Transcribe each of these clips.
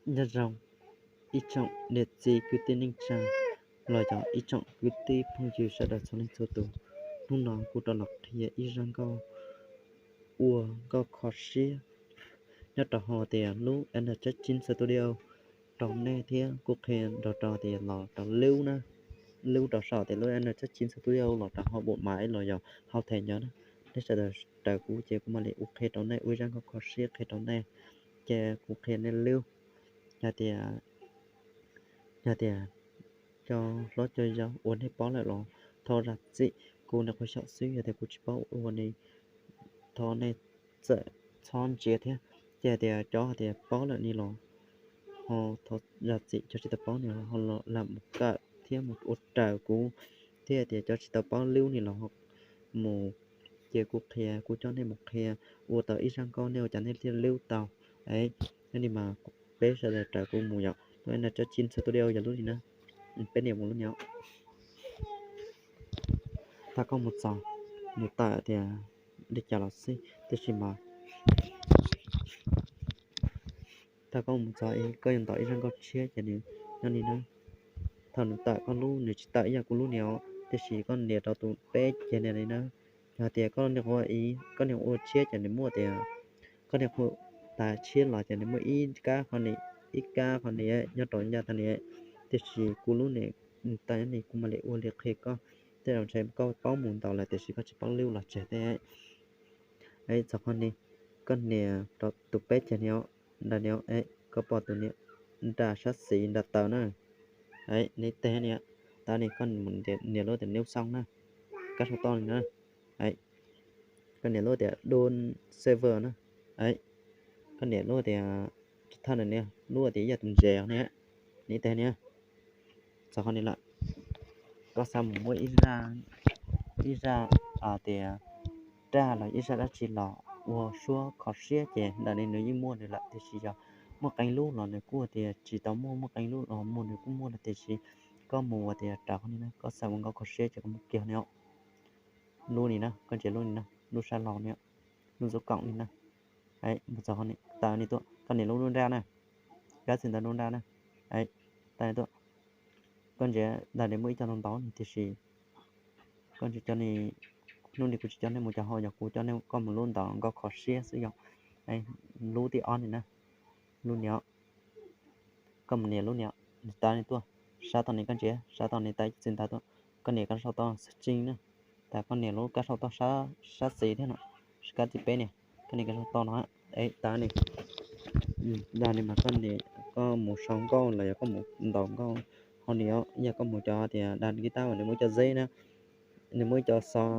Nyob zoo ib tsoom niam txiv kwv tij neej tsa los yog ib tsoom kwv tij phooj ywg sawv daws txhua leej txhua tus. Hnub no kuv rov los qhia ib zaj nkauj ua nkauj kho siab nyob rau hauv tias lub N J Chin Studio rau nej thiab kuv qhia nrog rau tias los rau lub na, lub rau saum tias lub N J Chin Studio los rau hauv npam maiv los yog hauv thaj nyab na. Nej sawv daws raws kuv ces kuv mam li ua qhia rau nej, ua ib zaj nkauj kho siab qhia rau nej. Ces kuv qhia nej lub, yog tias, yog tias cov hlob cov yau uas nej paub lawm los thov zam txim, kuv niam qhuav xyaum xwb, yog tias kuv tsis paub ua ne thov nej txawm txhob ntsia thiab. Ces tias cov hais tias paub lawm ni los ho thov zam txim, cov tsis tau paub ni ho lam mus kawm thiab mus ua raws kuv thiab. Tias cov tsis tau paub lub ni los ho mus, ces kuv qhia, kuv coj nej mus qhia ua tau ib zaj nkauj nej ua cas nej thiaj lub tau. Es, yog li mas peb sawv daws raws kuv mus yom. Lub N J Chin Studio yog lub ni na, peb niam mus lub ni os. Thaum koj mus txog, nws tawm tias li cas los xij, tiam sis mas thaum koj mus txog koj yuav ntaus ib zaj nkauj tshiab ces nws nyob li na. Thaum nws tawm koj lub, nws tsis tawm ib yam kuv lub ni os, tiam sis koj nias rau tus peb ces nias li na. Yog tias koj nias ua, koj nias ua tshiab ces nws muaj tias, koj nias hu tas tshiab los ces nws muaj ib kab qhov ni, ib kab qhov ni nyob rau ncaj tag ni. Tiam sis kuv lub ni, tag ni kuv mam li ua li qhia koj, tej zaum ntshe koj paub mus ntaus lawm tiam sis koj tsis paub lub los tseg thiab. Es txog qhov ni, koj nias rau tus peb ces ni os, nram ni os, koj pom tus ni nram sab xis nram taw na. Nws teg ni, tas ni koj nias lub tias new song na, kab sau toj li na. Koj nias lub tias do server na. Koj nias lub tias, thawj na, lub tias ib yam tus ntses ni, nws teg ni. Txog qhov ni lawm, koj xav mus muab ib zaj, ib zaj tias raj los ib zaj dab tsi los ua suab kho siab ces ntawm ni nws yeej muaj nws lawm, tiam sis yog muaj qee lub los nws kuj tias tsis tau muaj, muaj qee lub los muaj, nws kuj muaj lawm, tiam sis koj mus ua tias raws qhov ni na, koj xav ua nkauj kho siab ces koj mus kiag ni os. Lub ni na, koj ntsia lub ni na, lub sab laug ni, lub ntxuav koom ni na. Mus txog qhov ni, tas ni tuaj, koj nias lub lub nraj na, kab txi ntawv lub nraj na. Tas ni tuaj, koj ntsia ntawm ni muaj ib co ntau ntau ni, tiam sis koj ntsia cov ni, hnub ni kuv tsis coj nej mus cov hauv, yog kuv coj nej, koj mus lub ntaus nkauj kho siab xwb yom. Lub thib ob ni na, lub ni os, koj mus nias lub ni os, nws tas ni tuaj, sab tod ni koj ntsia, sab tod ni tas ib txi ntawv tuaj, koj nias kab sau toj xab tsib na, tas koj nias lub kab sau toj sab xis thiab no, kab thib peb ni, koj nias kab sau toj no, es tas ni, dag ni mas koj nias, koj mus sau nkauj los yog koj mus ntaus nkauj, ho ni os, yog koj mus cov tias dag guitar uas nws muaj cov zeb na, nws muaj ib co xov,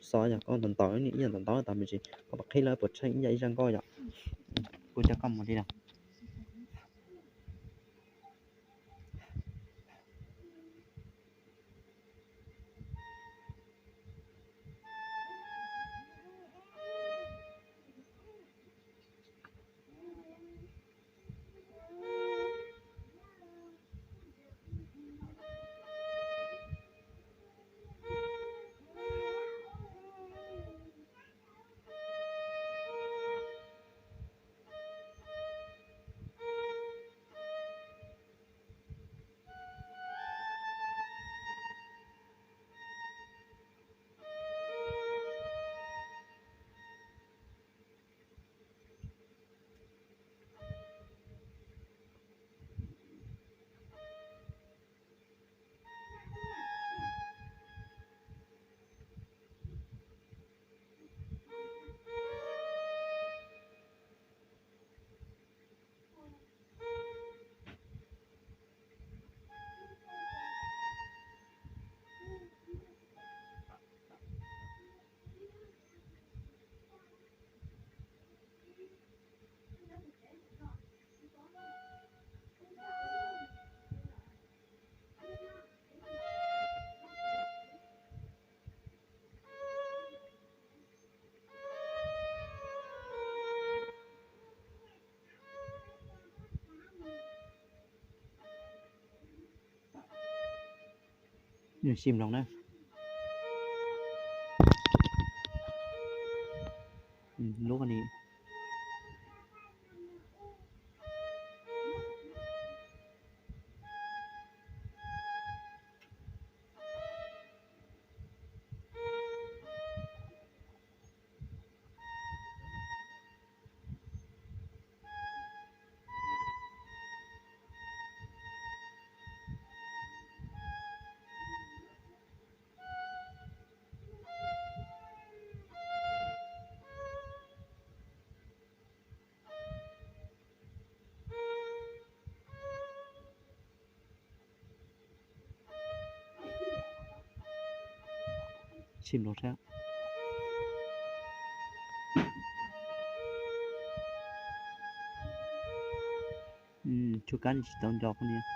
xov yog koj ntaus ntaus ib yam ntaus ntaus tas me ntsis koj mam qhib lawv puas tsheej ib yam ib zaj nkauj yom. Kuv coj koj mus li na. Sim mloog na. Lub ni. Sim los saib. Tshuaj kab tsis tau nco qhov niag.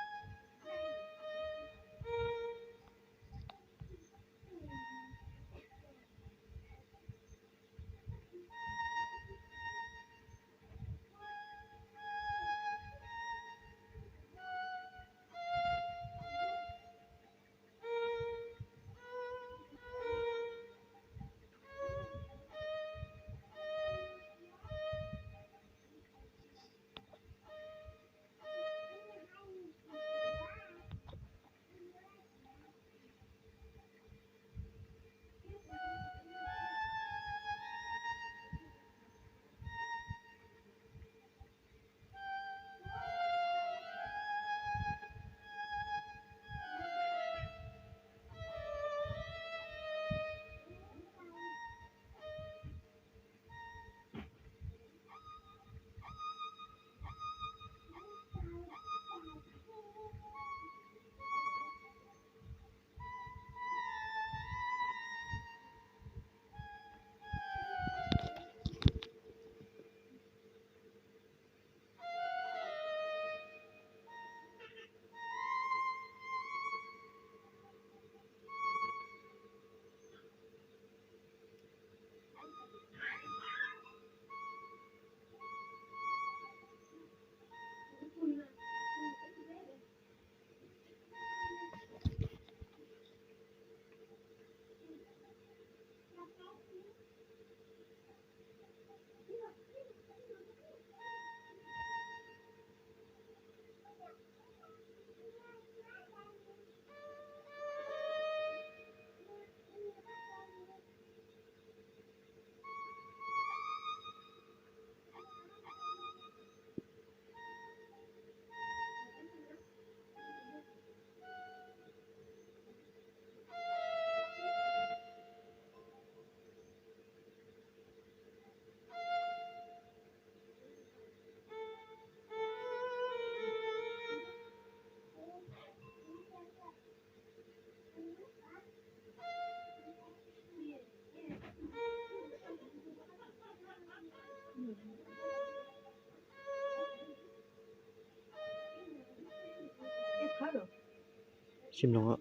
Sim los.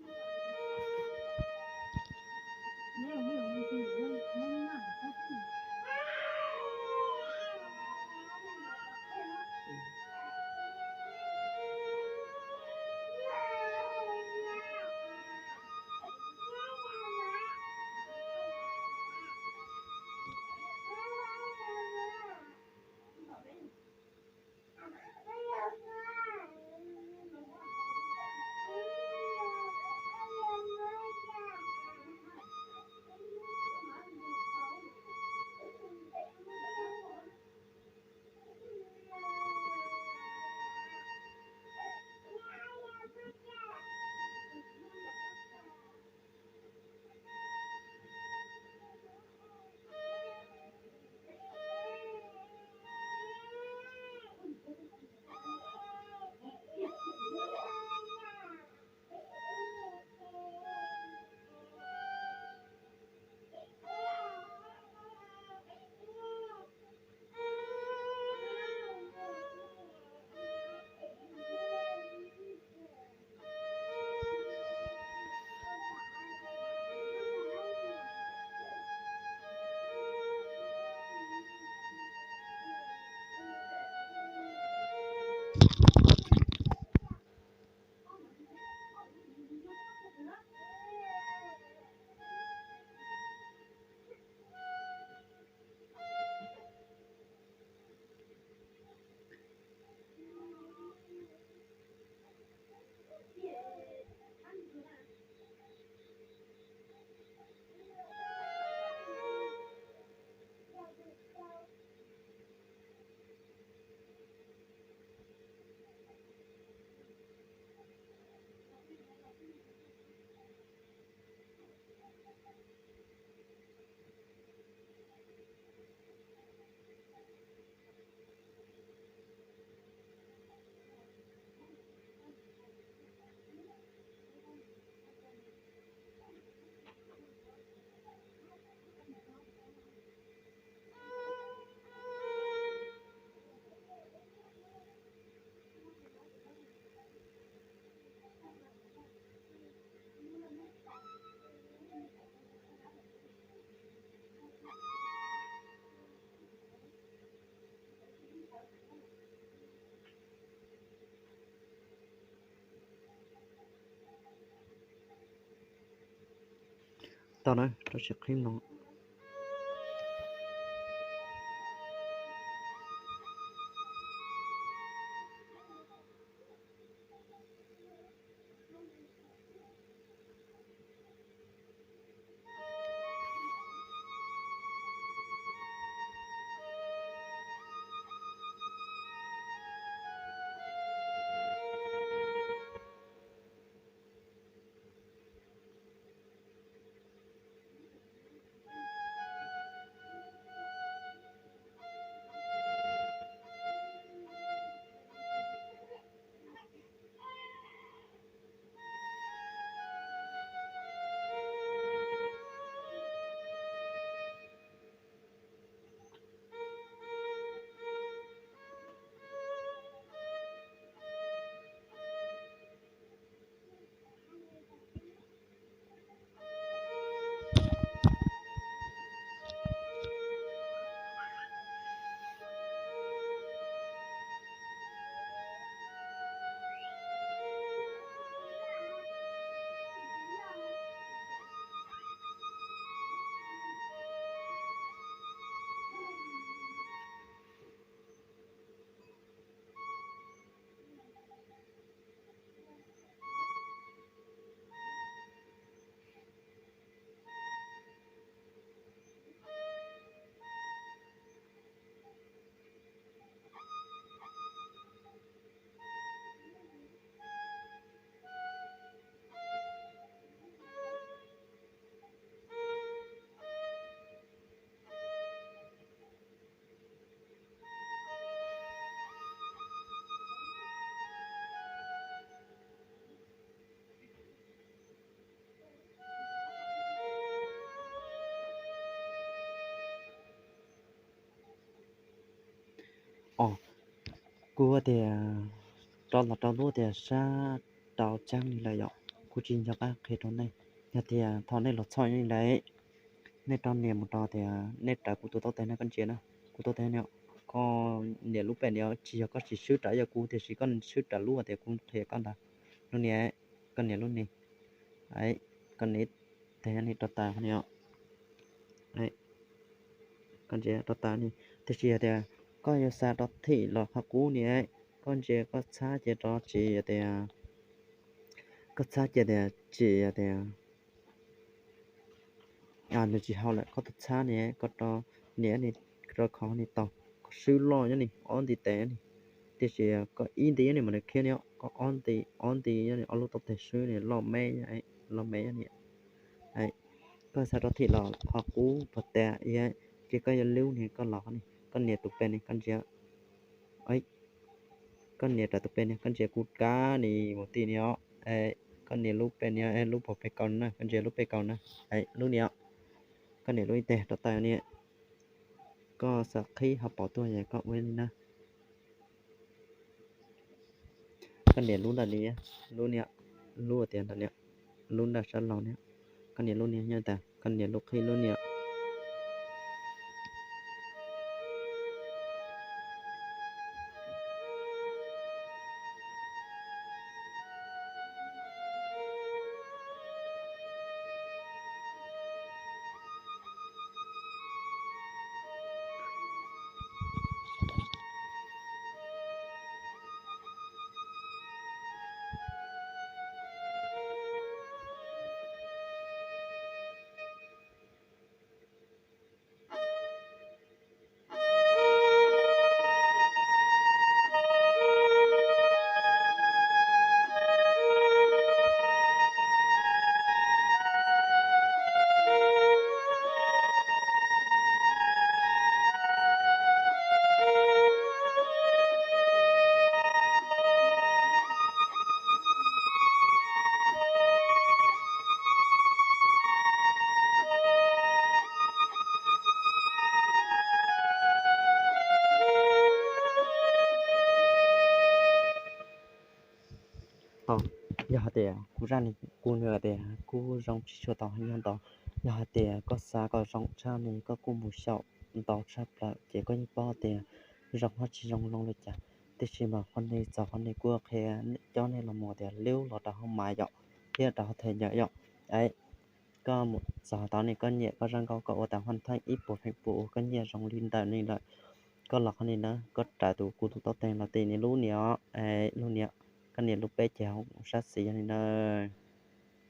Tau na, rau siab qhib no. Os, kuv tias rov los rau lub tias sab rau tseeb li lawm yom, kuv tsis nco qab qhia rau nej. Yog tias thaum nej los txhoj li lawm, nej rov nias mus rau tias nej raws kuv tus taub tes na, koj ntsia na, kuv taub tes no, koj nias lub pem no, tsis yog koj tsis swb raws yog kuv, tiam sis koj swb raws lub tias kuv qhia koj ntawd. Lub nias, koj nias lub nias, koj nias tes ni rau tas ni, koj ntsia rau tas ni. Tiam sis yog tias koj yuav xa rov thim los qhov qub ni, koj ntsia koj txhab ces rov tsis yog tias, koj txhab ces tias tsis yog tias nws tsis haum lawm, koj tus txhab ni koj rov nias ni rau qhov ni tau, koj swb loj nyob ni ob nti tes ni. Tiam sis koj ib nti nyob ni mas nws khiav ni, koj ob nti, ob nti nyob ni ob lub taub tes swb ni loj me, loj me nyob ni. Koj xa rov thim los qhov qub pog tas, ces koj yuav lub ni koj los ni, koj nias tus pem ni koj ntsia, koj nias raws tus pem ni koj ntsia kuv kab ni mus tim ni os. Koj nias lub pem ni, lub pog pem kaus na, koj ntsia lub pem kaus na, lub ni os. Koj nias lub ib teg rau tas ni, koj xav qhib ho pom tuaj yog koj ua li na. Koj nias lub ntawm ni, lub ni, lub tias ntawm ni, lub nram sab laug ni, koj nias lub ni nyob tas, koj nias lub qhib lub ni. Yog hais tias kuv zaj ni kuv nws tias kuj zoo tsis tshua tau nyob ntau. Yog hais tias koj xav kom zoo tshaj ni koj kuj mus xyaum ntau tshaj plaws ces koj yeej paub tias zoo hab tsis zoo zoo li cas. Tiam sis mas qhov ni txog qhov ni kuv qhia coj nej los mus tias lub los rau hauv mas yom, thiab rau hauv them nyom yom. Koj mus txog tod ne koj nias koj zaj nkauj koj ua tas haj theej ib puas feem pua ua koj nyiaj zoo li ntawm ne lawm. Koj los qhov ni na, koj rais tus kuv tus tau teeg los tim nws lub ni os, lub ni, koj nias lub peb ces hauv sab xis yog ni na.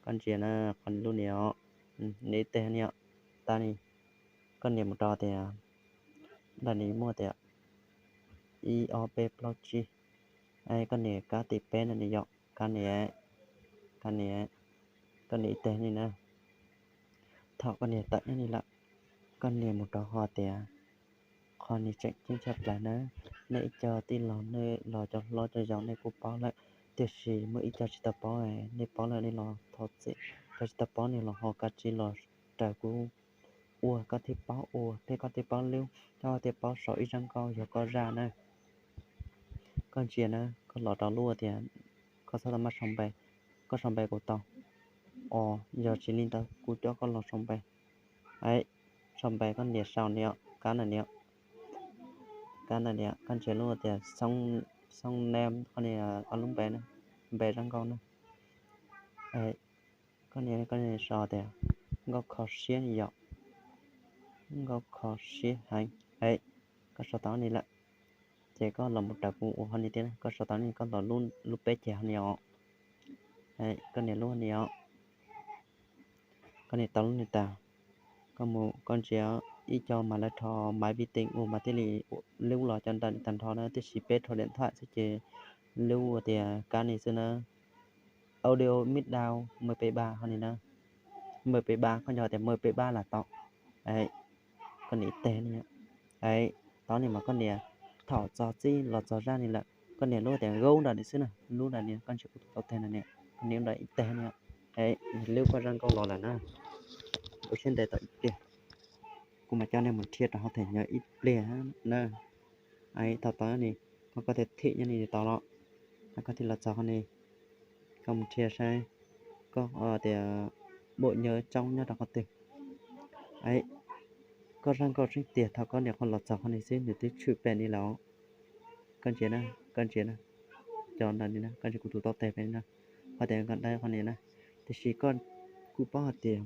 Koj ntsia na, qhov ni lub ni os, nws ib teg ni os, tab ni, koj nias mus rau tias, ntawm ni muaj tias ib ob peb plaub tsib, koj nias kab tim peb no ni yom, kab ni, kab ni, koj nias ib teg ni na. Thaum koj nias tawm nyob ni lawm, koj nias mus rau ho tias, qhov ni tseem ceeb tshaj plaws na, nej ib co tij laug nej los cov hlob cov yau nej kuj paub lawm, tiam sis muaj ib co tsis tau paub, nej paub lawm nej los thov txim, cov tsis tau paub nej los ho kav tsij los raws kuv ua koj thiaj paub ua thiab koj thiaj paub lub, koj thiaj paub sau ib zaj nkauj yog koj zaj na. Koj ntsia na, koj los rau lub tias, koj txhob tau maj sau npe, koj sau npe kuv tau, os yog tsis li ntawd kuv coj koj los sau npe. Sau npe koj nias sau ni, kab na ni, kab na ni, koj ntsia lub tias Xoob Neeb, qhov ni ob lub npe, npe zaj nkauj na. Koj nias, koj nias sau tias nkauj kho siab ni yom, nkauj kho siab heev. Koj sau tau ni lawm, ces koj los mus raws kuv ua qhov ni thiab, koj sau tau ni koj los lub peb ces qhov ni os. Koj nias lub ni os, koj nias tau lub ni tas, koj mus koj ntsia ib co mas lawv rho maiv vi tees ua mas thiaj li lub los cov ntawm tag nrho na, tiam sis peb rho điện thoại xwb ces lub tias kab ni xwb na. Audio mix down M P ba qhov ni na, M P ba koj nco tias M P ba lam tau. Koj nias ib teg ni, tau ni mas koj nias, thaum txog txij los txog zaj ni lawm koj nias lub tias gauv nram ni xwb na, lub nram ni koj ntsia kuv tus tau teg na ni, koj nias nram ib teg ni, lub koj zaj nkauj los lawm na. Ua siab ntev tau ib pliag, kuv mam coj nej mus nrhiav rau hauv them nyob ib pliag na. Thaum tau ni, koj thiaj thim nyob ni tau los, koj thiaj los txog qhov ni, koj mus nrhiav saib koj tias bộ nhớ trống nyob rau qhov twg. Koj zaj nkauj tseeb tiag thaum koj nias qhov los txog qhov ni xwb nws twb tshwm pem ni lawm. Koj ntsia na, koj ntsia na, cov ntawm ni na, koj ntsia kuv tus tau teg pem ni na, qhov tias nkaj dai qhov ni na. Tiam sis koj, kuv paub hais tias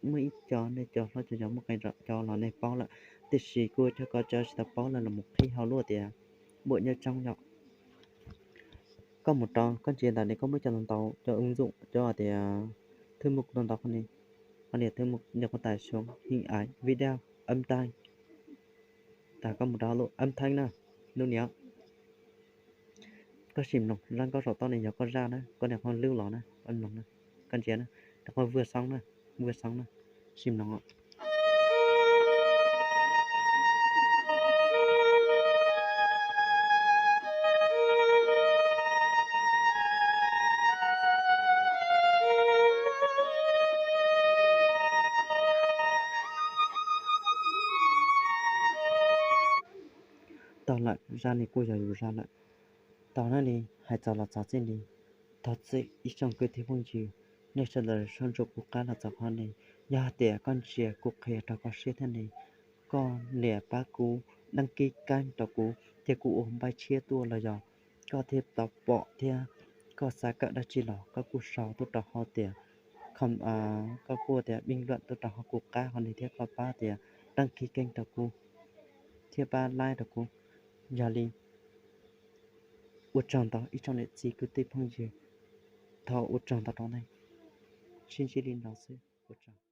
muaj ib co nej cov hlob cov yau muaj qee cov los nej paub lawm, tiam sis kuv coj koj cov tsis tau paub lawm los mus qhib hauv lub tias bộ nhớ trống yom. Koj mus rau koj ntsia ntawm ni koj muaj cov ntau ntau cov ứng dụng cov tias thư mục ntau ntau qhov ni, qhov ni thư mục nhập khuôn tải xuống hình ảnh video âm thanh. Tag koj mus rau lub âm thanh na, lub ni os. Koj sim mloog zaj nkauj saum toj ni yog koj zaj na, koj nias qhov lub los na, koj mloog na, koj ntsia na, nias qhov vừa xong na, vừa xong na, sim mloog os. Tau lawm, zaj ni kuj yog yus zaj lawm. Tau na ni, hais txog los txog txij ni, thov txim ib tsoom kwv tij phooj ywg, nej sawv daws soj ntsuam kuv qab los txog qhov ni. Yog hais tias koj ntsia kuv qhia rau koj siab thiab ni, koj nias pab kuv đăng ký kênh rau kuv thiab kuv ua npaij tshiab tuaj los yog koj thiaj tau pom thiab koj xav kawm dab tsi los koj kuj sau tuaj rau hauv tias, koj kuj tias bình luận tuaj rau hauv kuv qab qhov ni thiab koj pab tias đăng ký kênh rau kuv thiab pab like rau kuv. Yog li, ua tsaug ntau ib tsoom niam txiv kwv tij phooj ywg, thov ua tsaug ntau rau nej, sib ntsib li no xwb, ua tsaug.